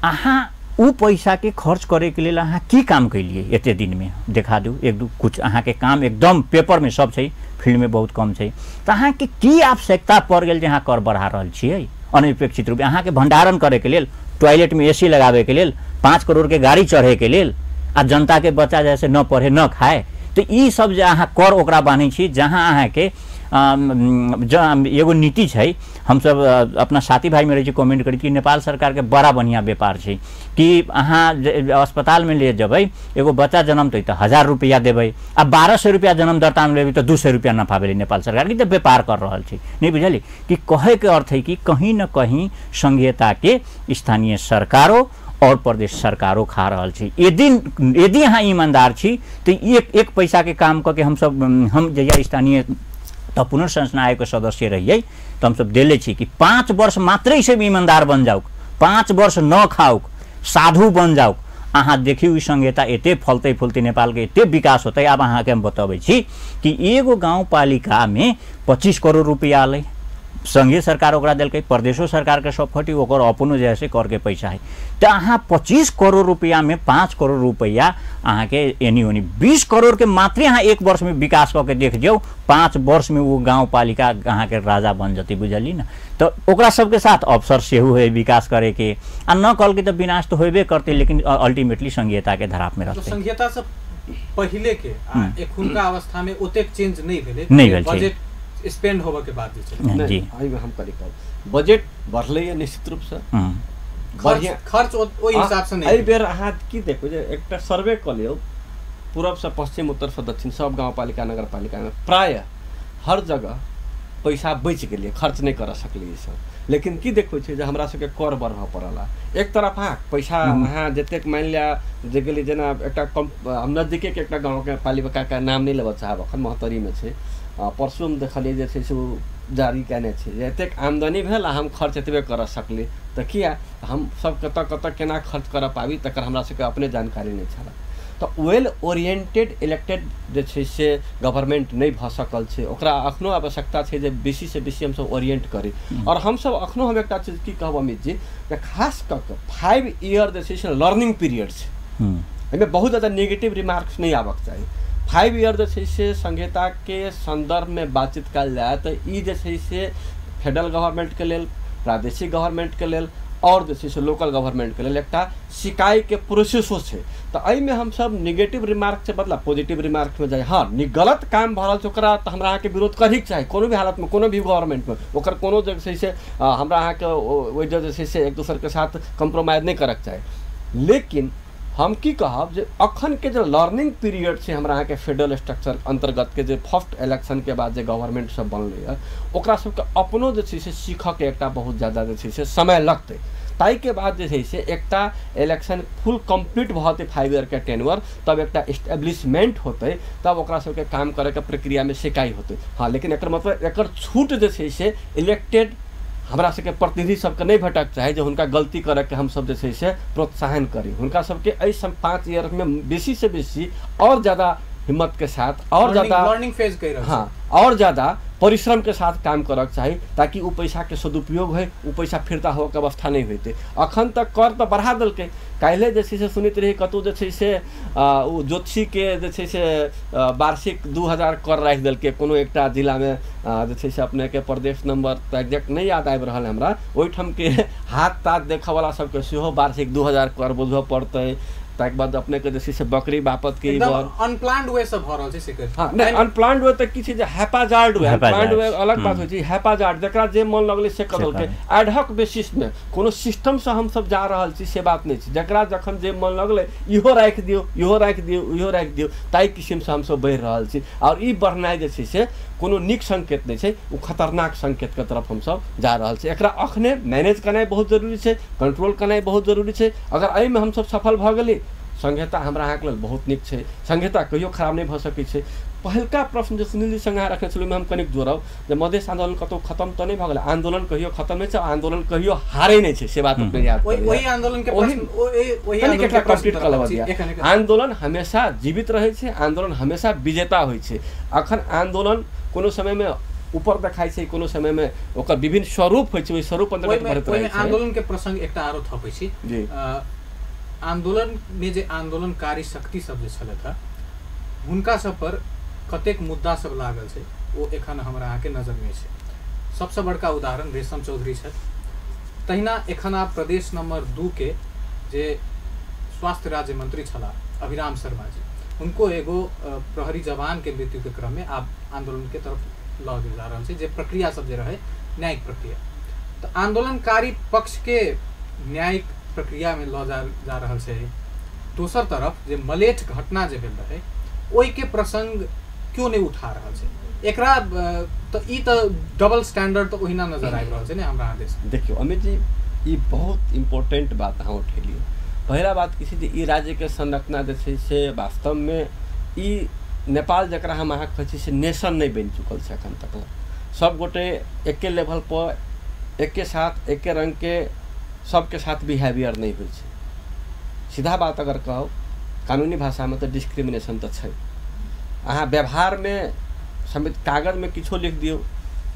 अहाँ उ पैसा के खर्च करे के लेल अहाँ की काम कैलिए एते दिन में देखा दू एक दू कुछ अहाँके काम एकदम पेपर में सब छै, फील्ड में बहुत कम छै। तऽ अहाँके की आवश्यकता पड़ गेल जे अहाँ कर बढ़ा रहल छियै अनपेक्षित रूप? अहाँके भंडारण करे के लेल, टॉयलेट में एसी लगावे के लेल, 5 करोड़ के गाड़ी चढ़े के लेल, आ जनता के बच्चा जैसे न पढ़े न खाए, तो ई सब जे अहाँ कर ओकरा बान्है छी। जहाँ अहाँके एगो नीति छै, हमसब अपना साथी भाई में रहै छी कमेंट करै कि नेपाल सरकार के बड़ा बढ़िया व्यापार छै कि अहाँ अस्पताल में ले जेबै एगो बच्चा जन्मतै तऽ 1000 रुपैआ देबै, आ 1200 रुपैआ जन्म दर्तामे लेबै तऽ 200 रुपैआ नफा भेलै नेपाल सरकार के, तऽ व्यापार कर रहल छै। नहीं बुझलियै कि कहैके अर्थ है कि कहीं न कहीं संघीयताके स्थानीय सरकारो और प्रदेश सरकारो खा रहल छै। यदि अहाँ ईमानदार छी तऽ एक एक पैसा के काम कऽ के हमसब, हम जहिया स्थानीय तऽ पुनर्संरचना आयोग के सदस्य रहियै तऽ हमसब देले छी कि 5 वर्ष मात्रै से ईमानदार बन जाउक, 5 वर्ष न खाउक, साधु बन जाउक, अहाँ देखियौ ई संघीयता एते फलतै फुलतै, नेपालके एते विकास होतै। आब अहाँके हम बतबै छी कि एगो गाउँपालिकामे 25 करोड़ रुपैआ अलै, संघीय सरकार ओकरा देलकै, प्रदेशो सरकारके सब फटी, ओकर अपनो जे है से करके पैसा है, तऽ अहाँ 25 करोड़ रुपैआमे 5 करोड़ रुपैआ अहाँके एनी ओनी 20 करोड़ के मात्रे अहाँ 1 वर्षमे विकास कऽ के देख जाउ, 5 वर्षमे ओ गाउँपालिका अहाँके राजा बन जतै, बुझलियै ने। तऽ ओकरा सबके साथ अवसर सेहो है विकास करैके, आ न कहलकै तऽ विनाश तऽ होबे करतै, लेकिन अल्टीमेटली संघीयताके धरापमे रहतै। संघीयता से पहिले के आ एखुनका अवस्थामे ओतेक चेंज नहि भेलै, नहि भेल छै। बजट स्पेंड होबऽ के बाद जे छै जी एहिमे हम करी कहब बजट बढ़लैए निश्चित रूपसँ, बढ़िया खर्च ओहि हिसाबसँ नहि। एहि बेर अहाँ की देखू जे एकटा सर्वे कऽ लियौ, पूरबसँ पश्चिम उत्तरसँ दक्षिण सब गाउँपालिका नगरपालिकामे प्रायः हर जगह पैसा बचि गेलै, खर्च नहि करऽ सकलियै सब। लेकिन की देखै छै जे हमरा सबके कर बढ़ऽ पड़ल। एक तरफ अहाँ पैसा अहाँ जतेक मानि लिअ जे गेलियै, जेना एकटा कम हम नजदीकेके एकटा गाँवके पालिकाके नाम नहि लेबऽ चाहब, एखन महोत्तरीमे छै, परसू हम देखलियै जे छै से ओ जारी कयने छै जे एतेक आमदनी भेल आ हम खर्च एतबे करऽ सकली, तऽ किया हम सब कतऽ कतऽ केना खर्च करऽ पाबी तकर हमरा सबके अपने जानकारी नहि छल। तऽ वेल ओरिएंटेड इलेक्टेड जे छै से गवर्नमेंट नहि भऽ सकल छै, ओकरा एखनो आवश्यकता छै जे बेसीसँ बेसी हमसब ओरिएंट करी। आओर हमसब एखनो हम एकटा चीज की कहब अमित जी, जे खास कऽ कऽ 5 ईयर जे छै से लर्निंग पीरियड छै, एहिमे बहुत ज्यादा नेगेटिव रिमार्क्स नहि आबऽके चाही। 5 ईयर जे छै से संघीयताके सन्दर्भमे बातचीत कयल जाय तऽ ई जे छै से फेडरल गवर्नमेंटके लेल, प्रादेशिक गवर्नमेंटके लेल और जे छै से लोकल गवर्नमेंटके लेल एकटा सिकाइके प्रोसेसो छै। तऽ एहिमे हमसब निगेटिव रिमार्कके बदला पॉजिटिव रिमार्कमे जाइ। हाँ, गलत काम भऽ रहल छै ओकरा तऽ हमरा अहाँके विरोध करैके चाही, कोनो भी हालतमे, कोनो भी गवर्नमेंटमे ओकर कोनो जे छै से हमरा अहाँके ओहि जे छै से एक दोसरके साथ कम्प्रोमाइज नहि करैके चाही। लेकिन हम की कहब जे अखन के जे लर्निंग पीरियड छै हमरा अहाँके फेडरल स्ट्रक्चर अंतर्गत के जे फर्स्ट इलेक्शन के बाद जे गवर्नमेंट सब बनलै ओकरा सबके अपनो जे छै से सीखऽके एकटा बहुत ज्यादा जे छै से समय लगतै। ताहिके बाद जे छै से एकटा इलेक्शन फुल कम्प्लीट भऽ जेतै 5 ईयर के टेन्योर, तब एकटा एस्टेब्लिशमेंट होतै, तब ओकरा सबके काम करैके प्रक्रियामे सिकाइ होतै। हाँ, लेकिन एकर मतलब एकर छूट जे छै से इलेक्टेड हमरा सबके प्रतिनिधि सबके नहि भेटक चाही जे हुनका गलती करैके हमसब जे छै से प्रोत्साहन करी। हुनका सबके एहि सब 5 ईयरमे बेसीसँ बेसी और ज़्यादा हिम्मत के साथ और ज़्यादा लर्निंग फेज कहि रहल, हाँ, और ज़्यादा परिश्रम के साथ काम करक चाही ताकि ओ पैसा के सदुपयोग होय, ओ पैसा फिरता होके अवस्था नहीं होते। अखन तक कर तऽ बढ़ा देलकै, काल्हि जे छै से सुनैत रही कतहु जे छै से ओ ज्योतिषीके जे छै से वार्षिक 2000 कर राखि देलकै कोनो एकटा जिलामे, जे छै से अपनेके प्रदेश नंबर तऽ एक्जैक्ट नहि याद आबि रहल हमरा, ओहिठामके हाथ ताथ देखऽवला सबके सेहो वार्षिक 2000 कर बुझऽ पड़तै। ताहिके बाद अपनेके जे छै से बकरी बापत के अनप्लान्ड वे सब भऽ रहल छै से। हाँ नहि, अनप्लान्ड वे तऽ की छै जे हैपाजार्ड वे, अनप्लान्ड वे अलग बात होइ छै, हैपाजार्ड जकरा जे मन लगलै से कऽ देलकै, एडहक बेसिसमे कोनो सिस्टमसँ हमसब जा रहल छी से बात नहि छै, जकरा जखन जे मन लगलै इहो राखि दियौ, इहो राखि दियौ, इहो राखि दियौ, ताहि किसिमसँ हमसब बढ़ि रहल छी। आओर ई बढ़नाइ जे छै से कोनो नीक संकेत नहि छै, ओ खतरनाक संकेतके तरफ हमसब जा रहल छी। एकरा अखने मैनेज केनाइ बहुत जरूरी छै, कंट्रोल केनाइ बहुत जरूरी छै। अगर एहिमे हमसब सफल भऽ गेली, संहिता हमरा अहाँके लेल बहुत नीक छै, संहिता कहियो खराब नहि भऽ सकै छै। पहिलका प्रश्न जे सुनीलजी संगे अहाँ रखने छलहुँ ओहिमे हम कनिक जोड़ब जे मधेश आन्दोलन कतहु खतम तऽ नहि भऽ गेलै, आन्दोलन कहियो खतम नहि छै, आन्दोलन कहियो हारै नहि छै, से बात अपने याद ओहि आन्दोलन के कनिक एकरा कम्प्लीट कऽ लेबऽ दिअ। आन्दोलन हमेशा जीवित रहै छै, आन्दोलन हमेशा विजेता होइ छै। अखन आन्दोलन कोनो समयमे ऊपर देखाइ छै, कोनो समयमे ओकर विभिन्न स्वरूप होइ छै, ओहि स्वरूप अन्तर्गत बढ़ैत रहै छै। आन्दोलन के प्रसंग एकटा आरो थपै छी जी। आन्दोलन में जे आन्दोलनकारी शक्ति सब जे छलथि हुनका सब पर कतेक मुद्दा सब लागल छै ओ एखन हमरा अहाँके नजरमे छै। सबसँ बड़का उदाहरण रेशम चौधरी छथि। तहिना एखन आब प्रदेश नंबर 2 के जे स्वास्थ्य राज्य मंत्री छलाह अभिराम शर्मा जी, हुनको एगो प्रहरी जवान के मृत्यु के क्रम में आब आन्दोलन के तरफ लऽ गेल जा रहल छै, जे प्रक्रिया सब जे रहै न्यायिक प्रक्रिया, तऽ आन्दोलनकारी पक्ष के न्यायिक प्रक्रिया में लऽ जा रहल छै। दोसर तरफ जे मलेठ घटना जे भेल रहै ओहिके प्रसंग क्यों नहि उठा रहल छै एकरा, तऽ ई तऽ डबल स्टैंडर्ड तऽ ओहिना नजर आबि रहल छै ने हमरा देश। देखियौ अमित जी, ई बहुत इम्पोर्टेंट बात अहाँ उठेलियै। पहिला बात की छै जे ई राज्यके संरचना जे छै से वास्तवमे ई नेपाल जकरा हम अहाँ कहै छी से नेशन नहि बनि चुकल छै एखन तक। सब गोटे एके लेवल पर एके साथ एके रङ्गके सबके साथ बिहेवियर नहि होइ छै। सीधा बात अगर कहू कानूनी भाषामे तऽ डिस्क्रिमिनेशन तऽ छै। अहाँ व्यवहारमे कागजमे किछो लिख दियौ,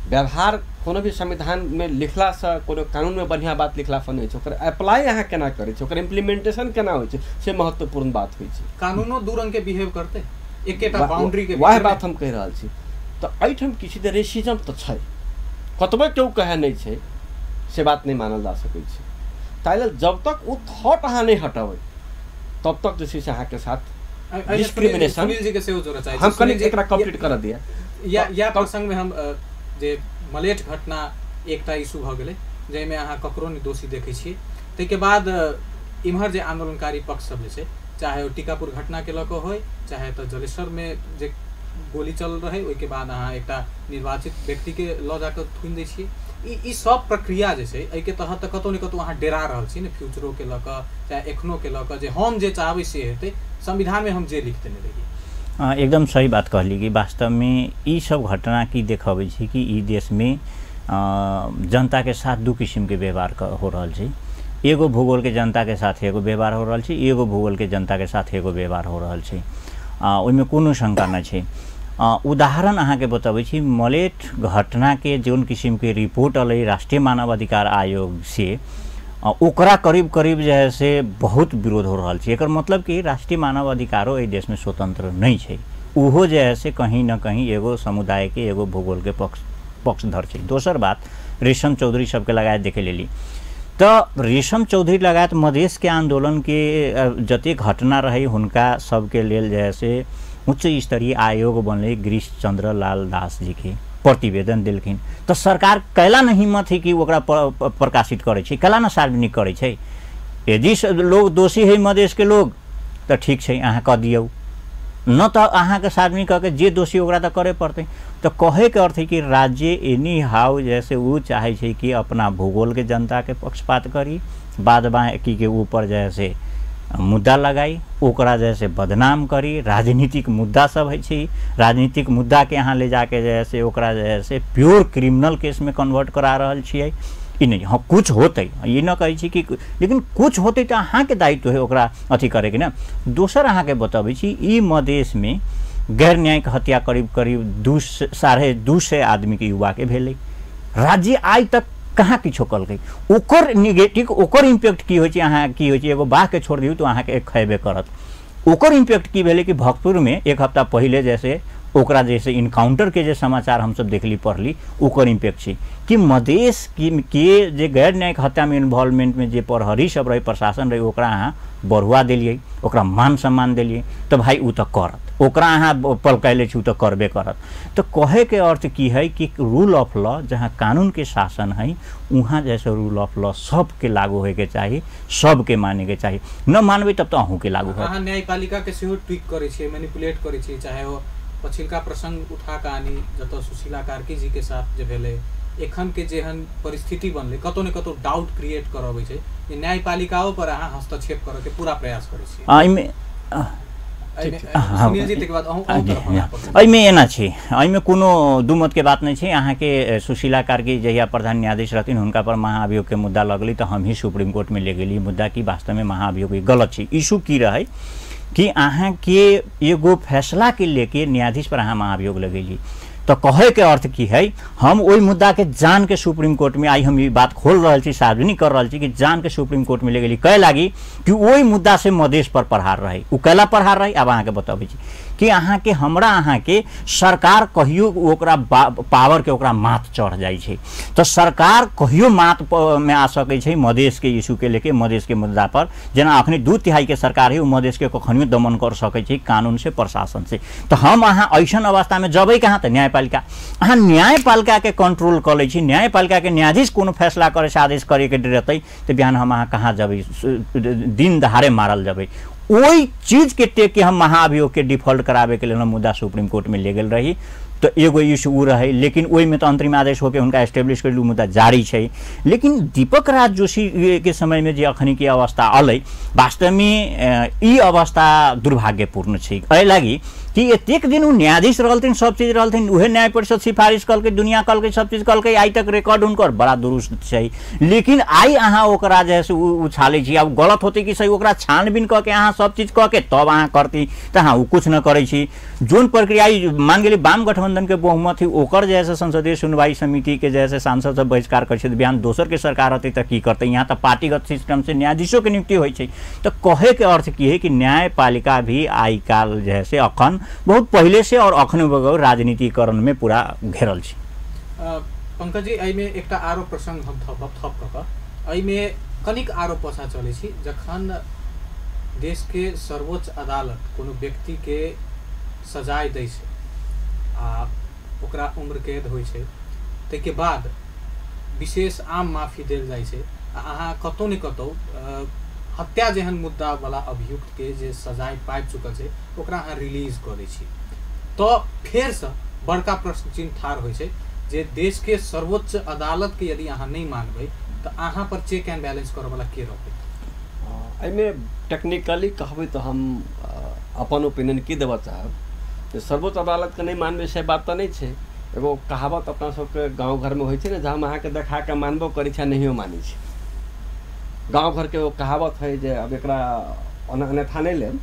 व्यवहार कोनो भी संविधानमे लिखलासँ कोनो कानूनमे बढ़िआँ बात लिखलासँ नहि होइ छै, ओकर अप्लाई अहाँ केना करै छी, ओकर इम्प्लीमेंटेशन केना होइ छै से महत्वपूर्ण बात होइ छै। कानूनो दू रङ्गके बिहेव करतै, एकेटा बाउंड्री के वएह बात हम कहि रहल छी। तऽ एहिठाम की छै जे रेसिज्म तऽ छै, कतबो केओ कहै नहि छै से बात नहि मानल जा सकै छै। ताहि लेल जब तक ओ थॉट अहाँ नहि हटेबै तब तक जे छै से अहाँके साथ डिस्क्रिमिनेशन। सुनील जी के सेहो जोड़ऽ चाहै छी, हम कनि एकरा कम्प्लीट करऽ दिअ। या प्रसंगमे हम जे मलेठ घटना एकटा इशू भऽ गेलै जाहिमे अहाँ ककरो नहि दोषी देखै छियै, ताहिके बाद इम्हर जे आन्दोलनकारी पक्ष सब जे छै, चाहे ओ टीकापुर घटनाके लऽ कऽ होइ, चाहे तऽ जलेश्वरमे जे गोली चल रहै ओहिके बाद अहाँ एकटा निर्वाचित व्यक्तिके लऽ जाकऽ थुनि दै छियै, ई सब प्रक्रिया जे छै एहिके तहत तऽ कतहु ने कतहु अहाँ डेरा रहल छी ने फ्यूचरोके लऽ कऽ चाहे एखनोके लऽ कऽ, जे हम जे चाहबै से हेतै, संविधानमे हम जे लिख देने रहियै। एकदम सही बात कहली कि वास्तवमे ई सब घटना की देखबै छै कि ई देशमे जनताके साथ दू किसिमके व्यवहार हो रहल छै। एगो भूगोलके जनताके साथ एगो व्यवहार हो रहल छै, एगो भूगोलके जनताके साथ एगो व्यवहार हो रहल छै, ओहिमे कोनो शंका नहि छै। उदाहरण अहाँके बतबै छी, मलेठ घटनाके जौन किसिमके रिपोर्ट अलै राष्ट्रीय मानवाधिकार आयोग से, ओकरा करीब करीब जे है से बहुत विरोध हो रहल छै। एकर मतलब कि राष्ट्रीय मानवाधिकारो एहि देशमे स्वतंत्र नहि छै, ओहो जे है से कहीं न कहीं एगो समुदायके एगो भूगोलके पक्षधर छै। दोसर बात रेशम चौधरी सबके लगायत देखे लेली तऽ रेशम चौधरी लगायत मधेशके आन्दोलनके जतेक घटना रहै हुनका सबके लेल जे है से उच्च स्तरीय आयोग बनलै, गिरीश चंद्र लाल दास जी के प्रतिवेदन देलखिन। तऽ सरकार कैला न हिम्मत है कि ओकरा प्रकाशित करै छै, कैला न सार्वजनिक करै छै। यदि लोग दोषी है मधेशके लोग तऽ ठीक छै अहाँ कऽ दियौ, न तऽ अहाँके सार्वजनिक कऽ के जे दोषी ओकरा तऽ करे पड़तै। तऽ कहैके अर्थ है कि राज्य एनी हाउ जैसे ओ चाहै छै कि अपना भूगोलके जनताके पक्षपात करी, बाद बाँकीके ऊपर जे से मुद्दा लगाई, ओकरा जैसे बदनाम करी। राजनीतिक मुद्दा सब होइ छै, राजनीतिक मुद्दाके अहाँ ले जाके जे है से ओकरा जे है से प्योर क्रिमिनल केसमे कन्वर्ट करा रहल छियै। ई नहि, हाँ कुछ होतै ई न कहै छी कि, लेकिन कुछ होतै तऽ अहाँके दायित्व है ओकरा अथी करैके ने। दोसर अहाँके बतबै छी, ई मधेशमे गैर न्यायिक हत्या करीब करीब 250 आदमीके युवाके भेलै, राज्य आइ तक कहाँ किछो कलकै। ओकर निगेटिव ओकर इम्पैक्ट की होइ छै, अहाँ की होइ छै, एगो बाघके छोड़ दियौ तऽ अहाँके खेबे करत। ओकर इम्पैक्ट की भेलै कि भक्तपुरमे एक हफ्ता पहिले जैसे ओकरा जैसे इनकाउंटर के जे समाचार हमसब देखली पढ़ली ओकर इम्पैक्ट छै कि मधेश के जे गैर न्यायिक हत्या में इन्वॉल्वमेंट में जे प्रहरी सब रहे, प्रशासन रहे, ओकरा अहाँ बढ़ुआ देलियै, ओकरा मान सम्मान देलियै, तऽ भाइ ओ तऽ करत, ओकरा अहाँ पलकैले छी ओ तऽ करबे करत। तऽ कहैके अर्थ की है कि रूल ऑफ लॉ, जहाँ कानून के शासन है वहाँ जैसे रूल ऑफ लॉ सबके लागू होइके चाही, सबके मानैके चाही। न मानबै तब तऽ अहूँके लागू होयत। अहाँ न्यायपालिका के सेहो ट्वीक करै छियै, मैनिपुलेट करै छियै, चाहे ओ पछिलका प्रसंग उठा कऽ आनी जतऽ सुशीला कार्की जी के साथ जे भेलै, एखन के जेहन परिस्थिति बनलै कतौ ने कतौ डाउट क्रिएट करबै छै जे न्यायपालिकाओ पर अहाँ हस्तक्षेप करऽ के पूरा प्रयास करै छियै। एहिमे एना छै, एहिमे कोनो दू मतके बात नहि छै। अहाँके सुशीला कार्की जहिया प्रधान न्यायाधीश रहथिन हुनका पर महाअभियोगके मुद्दा लगलै तऽ हमही सुप्रीम कोर्टमे ले गेली मुद्दा कि वास्तवमे महाअभियोग गलत छै। इशू की रहै कि अहाँके एगो फैसलाके लेके न्यायाधीश पर अहाँ महाअभियोग लगेली, तऽ कहैके अर्थ की है, हम ओहि मुद्दाके जान के सुप्रीम कोर्ट में आइ हम ई बात खोल रहल छी, सार्वजनिक कर रहल छी कि जान के सुप्रीम कोर्ट में ले गेली कै लागी कि ओहि मुद्दा से मधेश पर प्रहार रहे, ओ कैला प्रहार रहे। आब अहाँके बतबै छी कि अहाँके हमरा अहाँके सरकार कहियो ओकरा पावरके ओकरा मात चढ़ जाइ छै, तऽ सरकार कहियो मात में आ सकै छै मधेशके इशूके लेके, मधेशके मुद्दा पर। जेना अखनी 2/3 के सरकार है ओ मधेशके कखनियो दमन कर सकै छै कानून से, प्रशासन से। तऽ हम अहाँ ऐसन अवस्थामे जबै कहाँ, तऽ न्यायपालिका। अहाँ न्यायपालिकाके कंट्रोल कऽ लै छी, न्यायपालिकाके न्यायाधीश कोनो फैसला करै से आदेश करैके रहतै तऽ बिहान हम अहाँ कहाँ जबै, दिन दहाड़े मारल जबै। ओहि चीजके टेक के हम महाअभियोगके डिफॉल्ट कराबैके लेल हम मुद्दा सुप्रीम कोर्टमे ले गेल रही, तऽ एगो इशू ओ रहै। लेकिन ओहिमे तऽ अंतरिम आदेश होके हुनका एस्टेब्लिश करेलू, मुद्दा जारी छै। लेकिन दीपक राज जोशी के समयमे जे अखनी के अवस्था अलै, वास्तवमे ई अवस्था दुर्भाग्यपूर्ण छै। एहि लागि कि एतेक दिन ओ न्यायाधीश रहलथिन, सब चीज रहलथिन, उहे न्याय परिषद सिफारिश कलकै, दुनिया कलकै, सब चीज कलकै, आइ तक रिकॉर्ड हुनकर बड़ा दुरुस्त छै। लेकिन आइ अहाँ ओकरा जे है से उछालै छी, आब गलत होतै कि सही ओकरा छानबीन कऽ के अहाँ सब चीज कऽ के तब अहाँ करती, तऽ अहाँ ओ कुछ न करै छी। जोन प्रक्रिया मान गेली वाम गठबंधन के बहुमत है ओकर जे है से संसदीय सुनवाई समिति के जे है से सांसद सब बहिष्कार करै छै, बिहान दोसर के सरकार रहतै तऽ की करतै। यहाँ तऽ पार्टीगत सिस्टम से न्यायाधीशोके नियुक्ति होइ छै। तऽ कहैके अर्थ की है कि न्यायपालिका भी आइ काल्हि जे है से अखन बहुत पहले से और अखन राजनीतिकरण में पूरा घेरल छै। पंकज जी, एहिमे एकटा आरो प्रसंग हम थप थप कऽ कऽ एहिमे कनिक आरो पाछा चलै छी। जखन देश के सर्वोच्च अदालत कोनो व्यक्ति के सजाय दै छै आ ओकरा उम्र कैद होइ छै, ताहिके बाद विशेष आम माफी देल जाइ छै आ अहाँ कतौ ने कतौ हत्या जेहन मुद्दा वाला अभियुक्त के जे सजाय पाबि चुकल छै ओकरा अहाँ रिलीज कऽ दै छी, तऽ फेरसँ बड़का प्रश्न चिन्ह ठाढ़ होइ छै जे देश के सर्वोच्च अदालत के यदि अहाँ नहि मानबै तऽ अहाँ पर चेक एंड बैलेंस करऽ वाला के रहतै। एहिमे टेक्निकली कहबै तऽ हम अपन ओपिनियन की देबऽ चाहब जे सर्वोच्च अदालतके नहि मानबै से बात तऽ नहि छै। एगो कहावत अपना सबके गाँव घरमे होइ छै ने, जे हम अहाँके देखा कऽ मानबो करै छी आ नहियो मानै छी। गाँव घरके एगो कहावत है जे अब एकरा अन्यथा नहि लेब,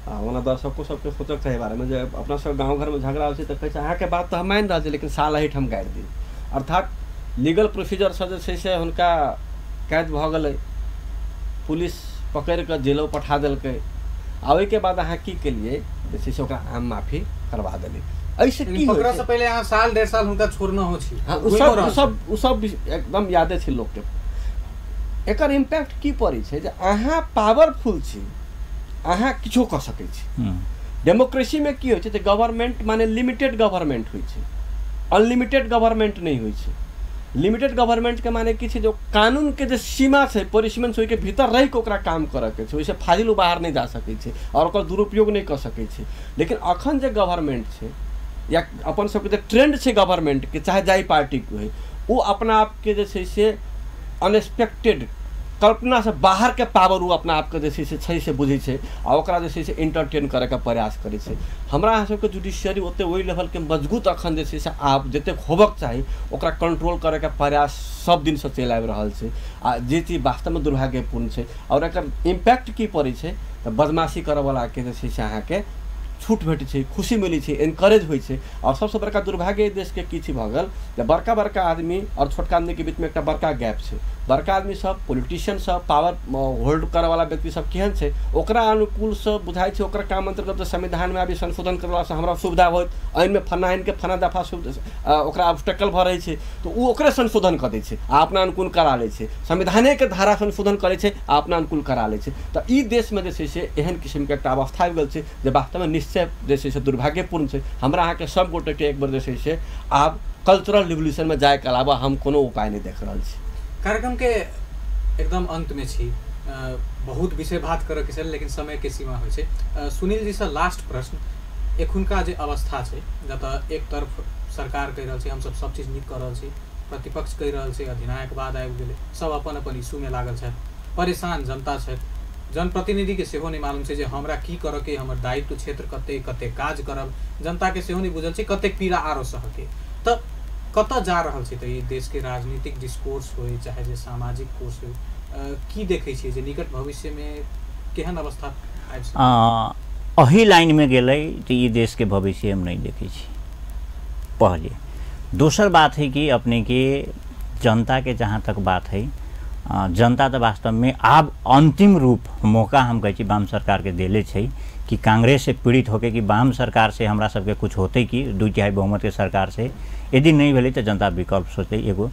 आ ओना दर्शको सबके सोचक चाही बारेमे, जे अपना सब गाँव घरमे झगड़ा होइ छै तऽ कहै छै अहाँके बात तऽ हम मानि रहल छी लेकिन साल एहिठाम गाड़ि दी। अर्थात लीगल प्रोसीजरसँ जे छै से हुनका कैद भऽ गेलै, पुलिस पकड़ि कऽ जेलो पठा देलकै, आ ओहिके बाद अहाँ की केलियै जे छै से ओकरा आम माफी करवा देलियै। एहिसँ की पकड़ऽ से पहिले अहाँ साल 1.5 साल हुनका छोड़ना हो छी। हाँ, ओ सब एकदम यादे छै लोकके। एकर इम्पैक्ट की पड़ै छै जे अहाँ पावरफुल छी, अहाँ किछो कऽ सकै छी। डेमोक्रेसीमे की होइ छै जे गवर्नमेंट माने लिमिटेड गवर्नमेंट होइ छै, अनलिमिटेड गवर्नमेंट नहि होइ छै। लिमिटेड गवर्नमेंटके माने की छै जे कानूनके जे सीमा छै परिसीमन छै ओहिके भीतर रहि कऽ ओकरा काम करऽके छै, ओहिसँ फाजिल ओ बाहर नहि जा सकै छै आओर ओकर दुरुपयोग नहि कऽ सकै छै। लेकिन अखन जे गवर्नमेंट छै या अपन सबके जे ट्रेंड छै गवर्नमेंटके, चाहे जाहि पार्टीके होइ, ओ अपना आपके जे छै से अनएक्सपेक्टेड कल्पनासँ बाहरके पावर ओ अपना आपके जे छै से छै से बुझै छै आ ओकरा जे छै से एंटरटेन करैके प्रयास करै छै। हमरा अहाँ सबके जुडिशियरी ओतेक ओहि लेवलके मजबूत अखन जे छै से आब जतेक होबक चाही ओकरा कंट्रोल करैके प्रयास सब दिनसँ चलि आबि रहल छै, आ जे चीज वास्तवमे दुर्भाग्यपूर्ण छै। आओर एकर इम्पैक्ट की पड़ै छै तऽ बदमाशी करऽवलाके जे छै से अहाँके छूट भेटै छै, खुशी मिलै छै, एनकरेज होइ छै। आओर सबसँ बड़का दुर्भाग्य देशके की छै भऽ गेल जे बड़का बड़का आदमी आओर छोटका आदमीके बीचमे एकटा बड़का गैप छै। बड़का आदमी सब, पॉलिटिशियन सब, पावर होल्ड करऽवला व्यक्ति सब केहन छै, ओकरा अनुकूलसँ बुझाइ छै ओकरा काम अन्तर्गत संविधानमे आबि संशोधन करलासँ हमरा सुविधा होइत, एहिमे फन्ना आनिके फन्ना दफा ओकरा ऑब्स्टेकल भऽ रहै छै तऽ ओ ओकरे संशोधन कऽ दै छै आ अपना अनुकूल करा लै छै, संविधानेके धारा संशोधन करै छै आ अपना अनुकूल करा लै छै। तऽ ई देशमे जे छै से एहन किसिमके एकटा अवस्था आबि गेल छै जे वास्तवमे निश्चय जे छै से दुर्भाग्यपूर्ण छै। हमरा अहाँके सब गोटेके एक बेर जे छै से आब कल्चरल रिवोल्यूशनमे जाइके अलावा हम कोनो उपाय नहि देख रहल छी। कार्यक्रम के एकदम अंत में छी, बहुत विषय बात करऽ के छै लेकिन समय के सीमा होइ छै। सुनील जी से लास्ट प्रश्न, एखुनका जे अवस्था छै जतऽ एक तरफ सरकार कहि रहल छै हमसब सब चीज नीक कऽ रहल छी, प्रतिपक्ष कहि रहल छै अधिनायकवाद आबि गेलै, सब अपन अपन इशू में लागल छथि, परेशान जनता छथि, जनप्रतिनिधि के सेहो नहीं मालूम छै जे हमरा की करऽ के, हमर दायित्व क्षेत्र कते कते काज करब, जनता के सेहो नहीं बुझल छै कतेक पीड़ा आरो सहके, तऽ कतऽ जा रहल छै? तऽ ई देशके राजनीतिक डिस्कोर्स होइ चाहे जे सामाजिक कोर्स होइ, की देखै छियै जे निकट भविष्यमे केहन अवस्था आबि सकैत? एही लाइनमे गेलै तऽ ई देशके भविष्य हम नहि देखै छी पहले। दोसर बात है कि अपने के जनता के जहाँ तक बात है, जनता तऽ वास्तवमे आब अंतिम रूप मौका हम कहै छी वाम सरकारके देले छै कि कांग्रेस से पीड़ित होके कि वाम सरकार से हमरा सबके कुछ होतै कि 2/3 बहुमत के सरकार से यदि नहीं भेलै तऽ जनता विकल्प सोचतै। एगो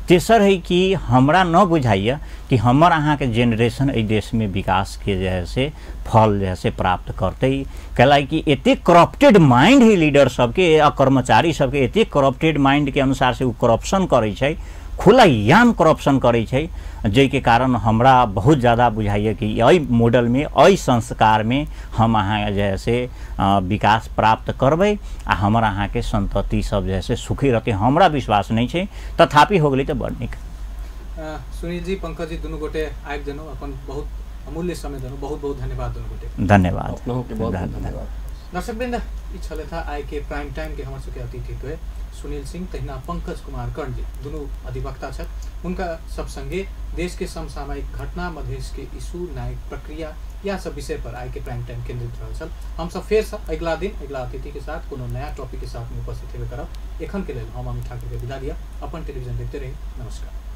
तेसर है कि हमरा न बुझाइए कि हमर अहाँके जेनरेशन एहि देशमे विकासके जे है से फल जे है से प्राप्त करतै, कैला कि एतेक करप्टेड माइंड है लीडर सबके आ कर्मचारी सबके, एतेक करप्टेड माइंडके अनुसार से ओ करप्शन करै छै, खुलायाम करप्शन करै छै, जाहिके कारण हमरा बहुत ज़्यादा बुझाइए कि एहि मॉडलमे एहि संस्कारमे हम अहाँ जे है से विकास प्राप्त करबै आ हमर अहाँके संतति सब जे है से सुखी रहतै, हमरा विश्वास नहीं छै। तथापि हो गेलै तऽ बड़ नीक। सुनील जी, पंकज जी, दुनू गोटे आबि देलहुँ, अपन बहुत अमूल्य समय देलहुँ, बहुत बहुत धन्यवाद दुनू गोटे। धन्यवाद। बहुत धन्यवाद। दर्शकवृंद, ई छलथि आइ के प्राइम टाइम के हमर सबके अतिथि द्वय सुनील सिंह तहिना पंकज कुमार कर्ण जी, दुनू अधिवक्ता छथि। हुनका सब संगे देश के समसामयिक घटना, मधेश के इशू, न्यायिक प्रक्रिया, यह सब विषय पर आइ के प्राइम टाइम केंद्रित रहल छल। हम सब फेर से अगिला दिन अगिला अतिथि के साथ कोनो नया टॉपिक के साथ में उपस्थित हेबे करब। एखन के लेल हम अमित ठाकुर के विदा दिया। अपन टेलीविजन देखते रही। नमस्कार।